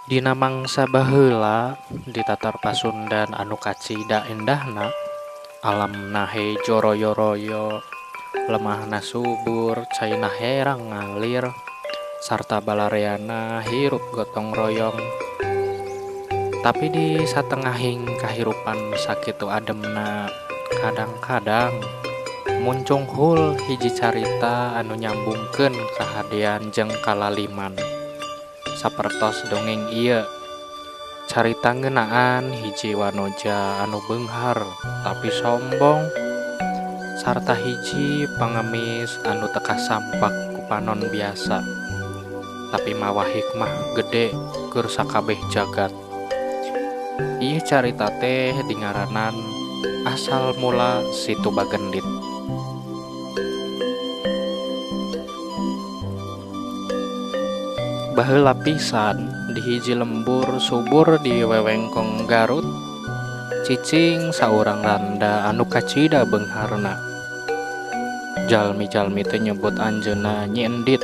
Dina mangsa baheula di Tatar Pasundan anu kacida endahna, alamna hejo royo-royo, lemahna subur, caina herang ngalir, sarta balareana hirup gotong royong. Tapi di satengahing kahirupan sakitu ademna, kadang-kadang muncunghul hiji carita anu nyambungkeun kahadean jeung kalaliman. Sapertos dongeng ieu, carita ngeunaan hiji wanoja anu beunghar tapi sombong sarta hiji pangemis anu teu kasampak ku panon biasa tapi mawa hikmah gede keur sakabeh jagat. Ieu carita teh dingaranan Asal Mula Situ Bagendit. Baheula pisan di hiji lembur subur di wewengkon Garut, cicing saurang randa anu kacida beungharna. Jalmi-jalmi teh nyebut anjeunna Nyi Endit.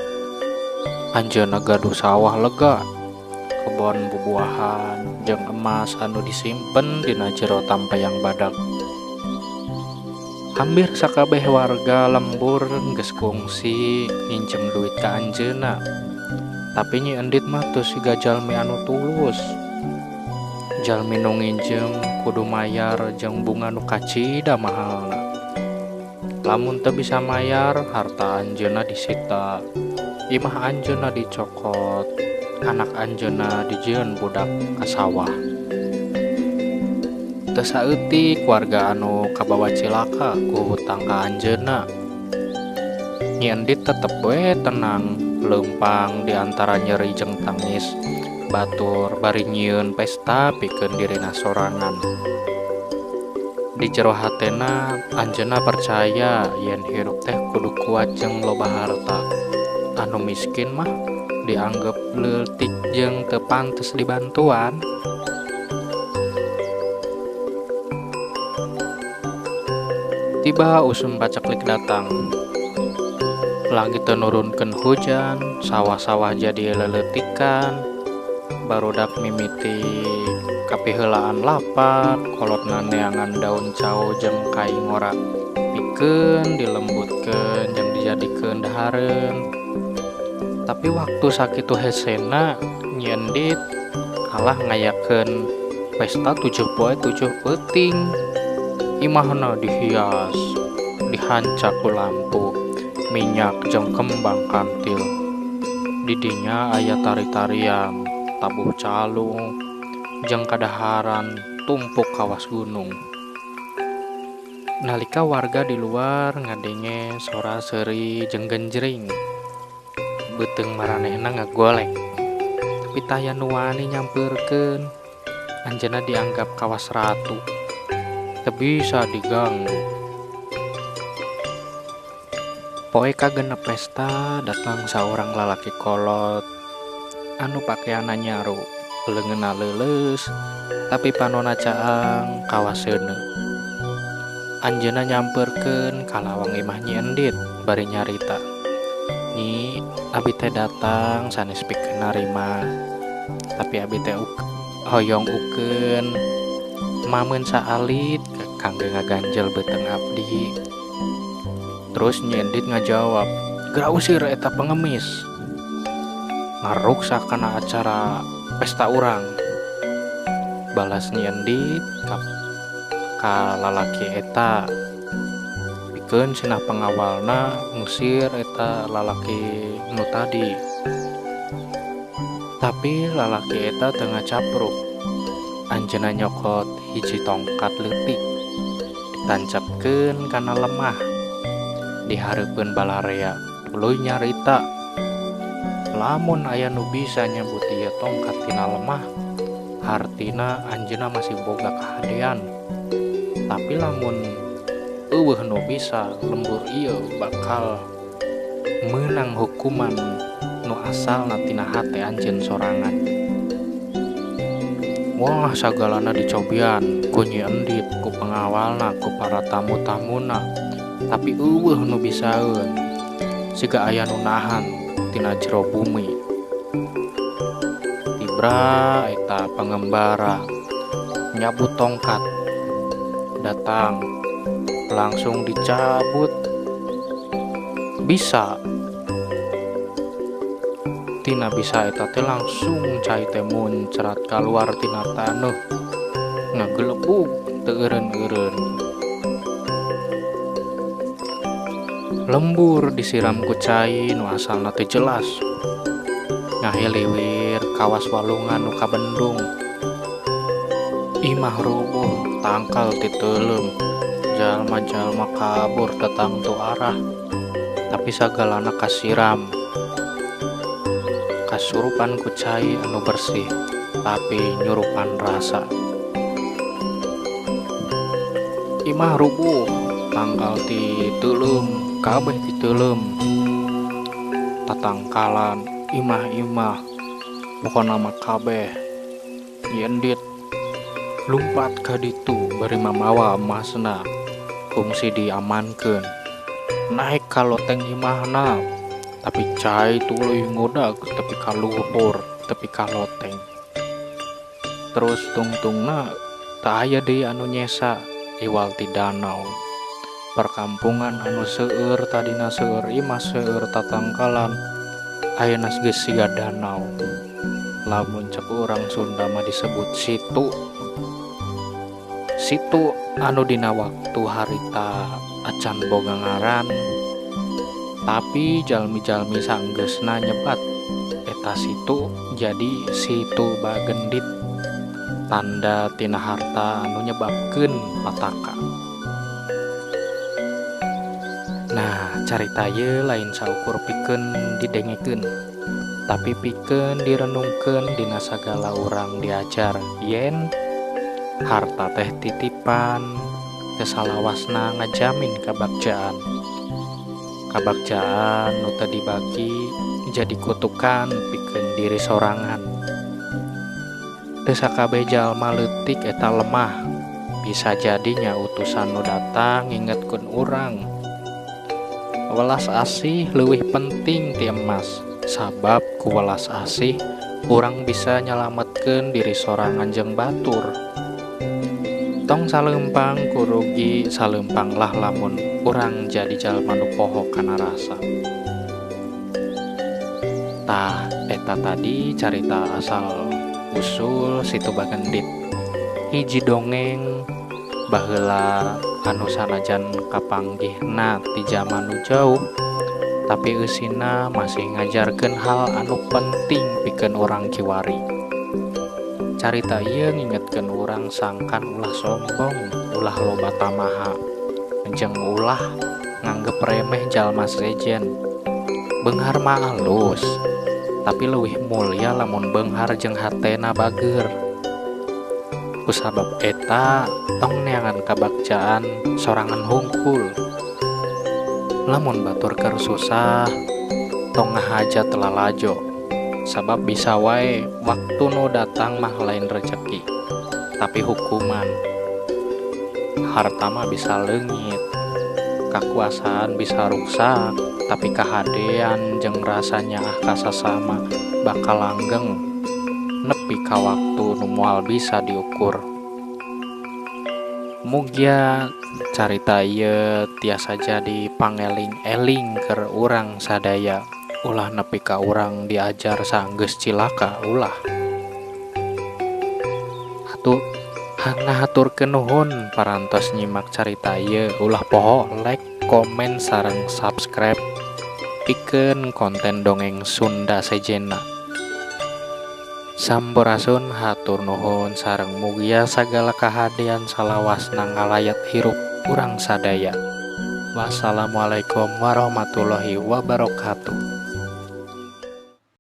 Anjeunna gaduh sawah lega, kebon bubuahan jeung emas anu disimpen dina jero tampeyang badag. Hambir sakabeh warga lembur geus kungsi nginjem duit ka anjeunna. Tapi Nyi Endit mah teu siga jalmi anu tulus. Jalmi nu nginjem kudu mayar jeung bunga nu kacida mahalna. Lamun teu bisa mayar, harta anjeunna disita, imah anjeunna dicokot, anak anjeunna dijieun budak ka sawah. Teu saeutik warga anu kabawa cilaka ku hutang ka anjeunna. Nyi Endit tetep we tenang, leumpang di antara nyeri jeung tangis batur bari nyieun pesta pikeun dirina sorangan. Di jero hatena anjeunna percaya yen hirup teh kudu kuat jeung loba harta. Anu miskin mah dianggep leutik jeung teu pantes dibantuan. Tiba usum paceklik datang. Langit teu nurunkeun hujan, sawah-sawah jadi leleutikan, barudak mimiti kapiheulaan lapak, kolotna neangan daun cau jeung kai ngora pikeun dilembutkeun jeung dijadikeun dahareun. Tapi waktu sakitu hesena, Nyi Endit kalah ngayakeun pesta 7 poe 7 peuting. Imahna dihias, dihancak ku lampu, minyak jeung kembang kantil. Di dinya aya tari-tarian, tabuh calung, jeung kadaharan tumpuk kawas gunung. Nalika warga di luar ngadenge sora seuri jeung genjring, beuteung maranehna ngagolek. Tapi taya nu wani nyampeurkeun, anjeunna dianggap kawas ratu, teu bisa diganggu. Poe kagenep pesta datang saurang lalaki kolot anu pakeanna nyaru, leungeunna leuleus tapi panonna caang kawas seuneu. Anjeunna nyampeurkeun ka lawang imah Nyi Endit bari nyarita, "Nyi, abi teh datang sanes pikeun narima, tapi abi teh hoyong ukeun mameun saalit kangge ngaganjel beuteung abdi." Terus Nyi Endit ngajawab, "Geura usir eta pengemis, ngaruksak kana acara pesta urang." Balas Nyi Endit ka lalaki eta, pikeun cenah pengawalna ngusir eta lalaki nu tadi. Tapi lalaki eta teu ngacapruk. Anjeunna nyokot hiji tongkat leutik, ditancapkeun kana lemah di hareupeun balarea, tuluy nyarita, "Lamun aya nu bisa nyebut ieu tongkat tina lemah, hartina anjeunna masih boga kahadean. Tapi lamun eueuh nu bisa, lembur ieu bakal meunang hukuman nu asalna tina hate anjeun sorangan." Wah, sagalana dicobian ku Nyi Endit, ku pengawalna, ku para tamu-tamuna. Tapi eueuh nu bisaeun, siga aya nu nahan tina jero bumi. Cobra eta pengembara nyabut tongkat datang langsung dicabut bisa tina bisa eta teh langsung cai teh muncrat kaluar tina taneuh ngagelebug teu eureun-eureun. Lembur disiram ku cai nu asalna teu jelas ngahiliwir kawas walungan nu kabendung. Imah rubuh tangkal titeuleum jalma-jalma kabur datang tu arah tapi sagalana kasiram kasurupan ku cai anu bersih tapi nyurupan rasa. Imah rubuh tangkal titeuleum kabeh titeuleum tatangkalan imah-imah pokona mah kabeh Nyi Endit lumpat ka ditu bari mamawa emasna kungsi diamankeun naek ka loteng imahna tapi cai tuluy ngudag tepi ka luhur tepi ka loteng. Terus tungtungna teu aya deui anu nyesa iwal ti danau. Perkampungan anu seueur tadina seueur imah seueur tatangkalan ayeuna geus siga danau. Lamun cek urang Sunda mah disebut situ. Situ anu dina waktu harita acan boga ngaran tapi jalmi-jalmi sanggeusna nyebat eta situ jadi Situ Bagendit tanda tina harta anu nyebabkeun pataka. Nah, carita ieu lain saukur pikeun didengekeun tapi pikeun direnungkeun dina sagala urang diajar yen harta teh titipan teu salawasna ngajamin kabagjaan. Kabagjaan nu teu dibagi jadi kutukan pikeun diri sorangan. Teu sakabeh jalma leutik eta lemah bisa jadinya utusan nu datang ngingetkeun urang. Welas asih leuwih penting ti emas sabab ku welas asih urang bisa nyalametkeun diri sorangan jeung batur. Tong saleumpang ku rugi saleumpanglah lamun urang jadi jalma nu poho kana rasa. Tah eta tadi carita asal usul Situ Bagendit. Hiji dongeng baheula anu sanajan kapanggihna ti jaman nu jauh tapi eusina masih ngajarkeun hal anu penting pikeun urang kiwari. Carita ieu ngingetkeun urang sangkan ulah sombong, ulah loba tamaha, jeung ulah nganggep remeh jalma sejen. Beunghar mah alus, tapi leuwih mulya lamun beunghar jeung hatena bageur. Kusabab eta tong neangan kabagjaan sorangan hungkul. Lamun batur keur susah tong ngahajat lalajo sabab bisa wae waktu nu datang mah lain rejeki tapi hukuman. Harta mah bisa leungit, kakuasaan bisa ruksak, tapi kahadean jeung rasa nyaah ka sasama bakal langgeng nepi ka waktu nu moal bisa diukur. Mugia carita ieu tiasa jadi pangeling-eling keur urang sadaya. Ulah nepi ka urang diajar sanggeus cilaka ulah. Atuh ngahaturkeun nuhun parantos nyimak carita ieu. Ulah poho like, komen, sareng subscribe pikeun konten dongeng Sunda sejenna. Sampurasun, hatur nuhun sareng mugia sagala kahadean salawasna ngalayat hirup urang sadaya. Wassalamualaikum warahmatullahi wabarakatuh.